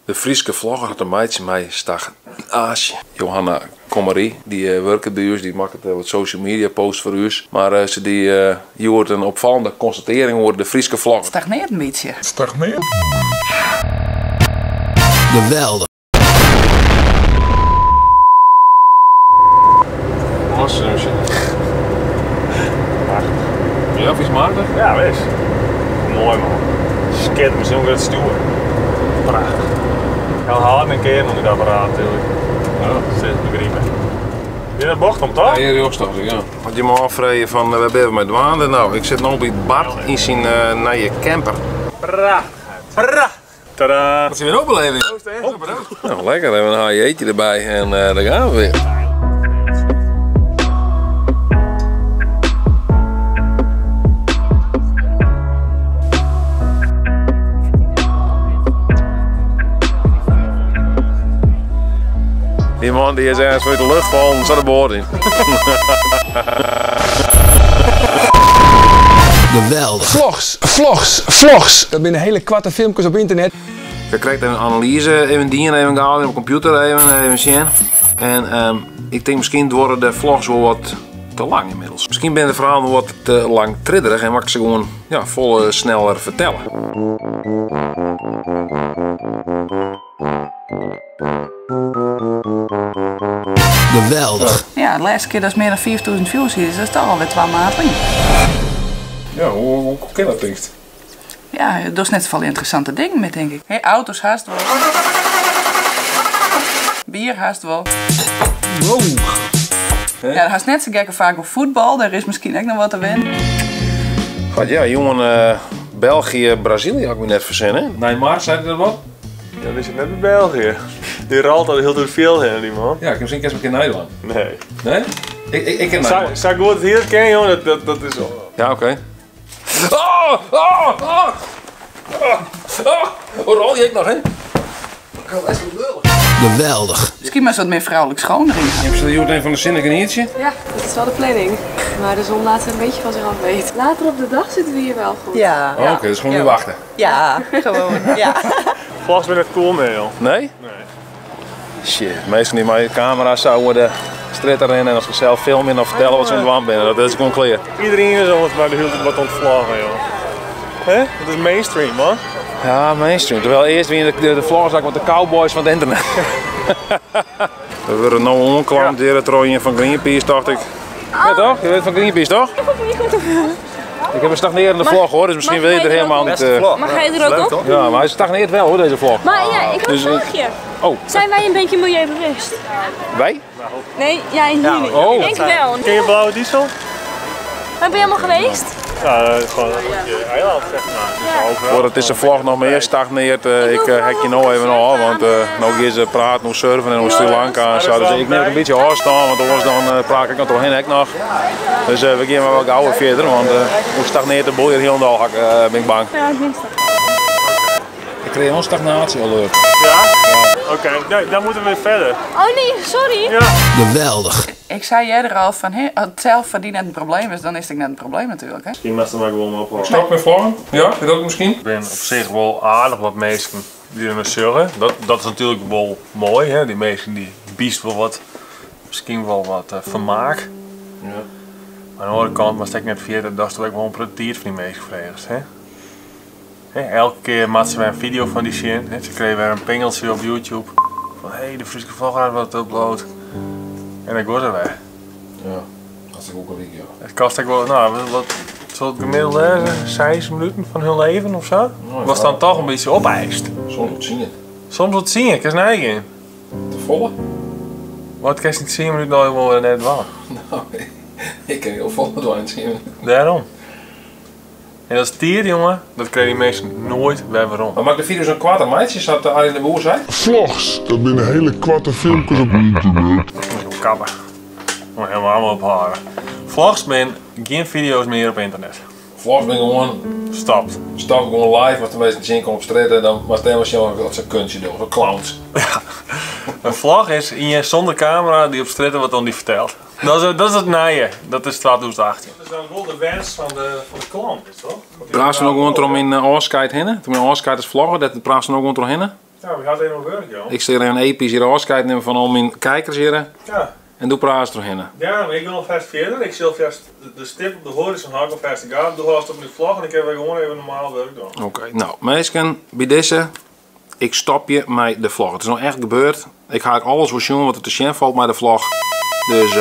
De Fryske vlogger hat te meitsjen mei stagnaasje. Johanna Kommerie, dy wurket by ús, dy makket wat social media posts foar ús. Mar se die hjoed in opfallende konstatearring oer de Fryske vlogger. Stagneert in bytsje. Stagneert. Geweldich. Ja, vies matig? Ja, wis. Moai man. Skitterend, misschien ook het stoer. Prachtig. Heel hard een keer onder het apparaat natuurlijk. Ja, dat is begrijpen. Dit is bocht om toch? Ja, hier rechts toch, ja. Want je mag afvreden van waar ben we met dwaande? Nou, ik zit nu bij Bart in zijn nieuwe camper. Prachtig. Prachtig. Tadaa. Wat zijn we nou beleven? Nou, lekker, even een HJ'tje erbij en daar gaan we weer. Die man die is ergens uit de lucht vallen, zat de boord in. Geweldig. Vlogs, vlogs, vlogs. Dat zijn hele kwarte filmpjes op internet. Ik krijg even een analyse, even die even gauw, even op computer even zien. En ik denk misschien worden de vlogs wel wat te lang inmiddels. Misschien ben de verhalen wel wat te lang tridderig en mag ik ze gewoon, ja, volle sneller vertellen. Geweldig. Ja, de laatste keer dat is meer dan 4000 views hier, dus dat is toch alweer 2 maanden. Ja, hoe kan dat denk je? Ja, dat is net zoveel interessante dingen met, denk ik. Hey, auto's haast wel. Bier haast wel. Wow. Ja, dat haast net zo gekke vaak op voetbal, daar is misschien ook nog wat te winnen. God, ja, jongen, België, Brazilië had ik me net verzinnen. Neymar, zei dat wat? Ja, die zit net bij België. Die rolt al heel veel heen, die man. Ja, ik heb misschien eens een keer Nederland. Nee. Nee? Ik ken Nederland. Zou ik goed het hier kennen, jongen? Dat is al. Ja, oké. Oh, oh, oh. Oh, oh. Hoe rol je ik nog, hè? Geweldig. Misschien maar wat meer vrouwelijk schoon erin. Heb je dat een van de zinnige niertje? Ja, dat is wel de planning. Maar de zon laat een beetje van zich af weten. Later op de dag zitten we hier wel goed. Ja. Oh, oké, dus gewoon nu wachten. Ja, gewoon. Ja. Vlogs ben het cool mee, joh. Nee? Nee. Shit, meestal niet mijn camera zou de straat erin en als we zelf filmen of vertellen wat ze aan het doen zijn, dat is gewoon clear. Iedereen is al maar de hele tijd wat ontvloggen, joh. Hè? Dat is mainstream, man. Ja, mainstream. Terwijl eerst weer de vloggers wat de cowboys van het internet. We worden nou onklampt hier het rooien van Greenpeace, dacht ik. Ja toch? Je weet van Greenpeace, toch? Ik heb een stagnerende vlog hoor, dus misschien wil je er helemaal niet. Mag hij er ook op? Ja, maar hij stagneert wel hoor, deze vlog. Maar ja, ik heb Dus een vraagje. Oh. Zijn wij een beetje milieubewust? Wij? Nee, jij en jullie. Oh. Ik denk wel. Ken je blauwe diesel? Waar ben je allemaal geweest? Ja, gewoon op je eiland, zeg maar. Dus overal. Voordat deze vlog nog meer stagneert, ik hek je nou even af, want nou gaan ze praten over surfen en over Sri Lanka en zo. Dus ik neem een beetje afstand, want anders dan praat ik nog doorheen hek nog. Dus we gaan maar wel gauw verder, want hoe stagneert de boel hier helemaal, ben ik bang. Ja, ik denk dat. Ik kreeg een stagnatie alert. Ja? Oké, nee, dan moeten we weer verder. Oh nee, sorry. Ja. Geweldig. Ik zei eerder al van, hé, als het zelf verdienen net een probleem is, dan is het net een probleem natuurlijk. Hè? Misschien mag ze maar gewoon ophouden. Stop met vloggen? Ja, dat ook misschien? Ik ben op zich wel aardig wat mensen die er me zorgen. Dat is natuurlijk wel mooi, hè? Die mensen die biest wel wat, misschien wel wat vermaak. Ja. Maar aan de andere kant, maar stek net 40, dat is toch ook wel een prettier van die mensen gevraagd, hè? Hè, elke keer maakten ze weer een video van die shit. Hè? Ze kregen weer een pingeltje op YouTube. Van hé, hey, de Fryske vlogger had wat upload. En dan was er weer. Ja, dat is ook al ja. Het kost ook wel, nou, wat zal het gemiddeld zijn? 6 minuten van hun leven of zo? Nou, Was dan toch een beetje opeist. Soms wat zien. Soms wat zien, ik is neigen. Te volle? Wat kan je niet zien minuten nou helemaal net waar? Nou, ik kan heel vol met zien. Daarom. En dat is tier, jongen, dat krijg die mensen nooit weer waarom. Maar maak de video's een kwart meisje, zat Arjen de Boer zei? Vlogs, dat zijn hele kwarte filmpjes op internet. Ik moet kappen. Ik moet helemaal allemaal ophalen. Vlogs ben geen video's meer op internet. Vlogs ben gewoon... Stopt. Stop gewoon live, als de meeste zin komt op straat, dan was het helemaal dat ze kunstje doen, zo clowns. Ja. Een vlog is in je zonder camera die op straat wat dan die vertelt. Dat is het naaien, dat is 2018. Dat is dan wel de wens van de klant, is toch? Praat ze ook gewoon om in Oorskite heen? Toen in Oorskite is vloggen, dat praat ze ook gewoon om heen? Ja, we hadden even wurk, joh. Ik sil even episch hier ôfskeid nimmen fan al myn kijkers hjir. Ja. En doe praatst trochhinne. Ja, mar ik wil alvast fierder. Ik sil vast de stip op de horizon hou ik alvast de gaten. Doe hâldst op myn vlog en ik heb weer gewoon even normaal wurk dwaan. Oké, nou minsken, by dizze, ik stopje mei de vlog. It is no echt gebeurd. Ik ha ek alles wol sjoen wat der te sjen falt mei de vlog. Dus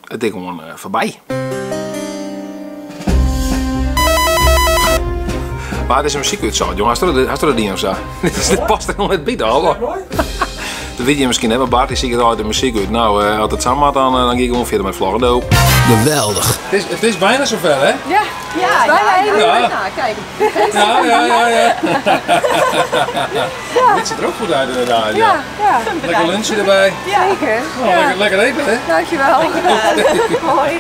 it is gewoan foarby. Waar is de muzyk útsocht, jong? Hast der dien of sa? Dit past der noch net by, toch? Dat wit je miskien net, mar Bart dy siket altyd de muzyk út. Nou, as it sa moat, dan gean ik gewoan fierder mei vloggen. Doei. Geweldig. Het is bijna zover, hè? Ja, ja, bijna even. Ja. Bijna, kijk. Ja, ja, ja, ja. Dit ziet er ook goed uit inderdaad. Ja. Ja, ja. Lekker lunchje erbij. Zeker. Oh, lekker, lekker eten, hè? Dankjewel. Hoi.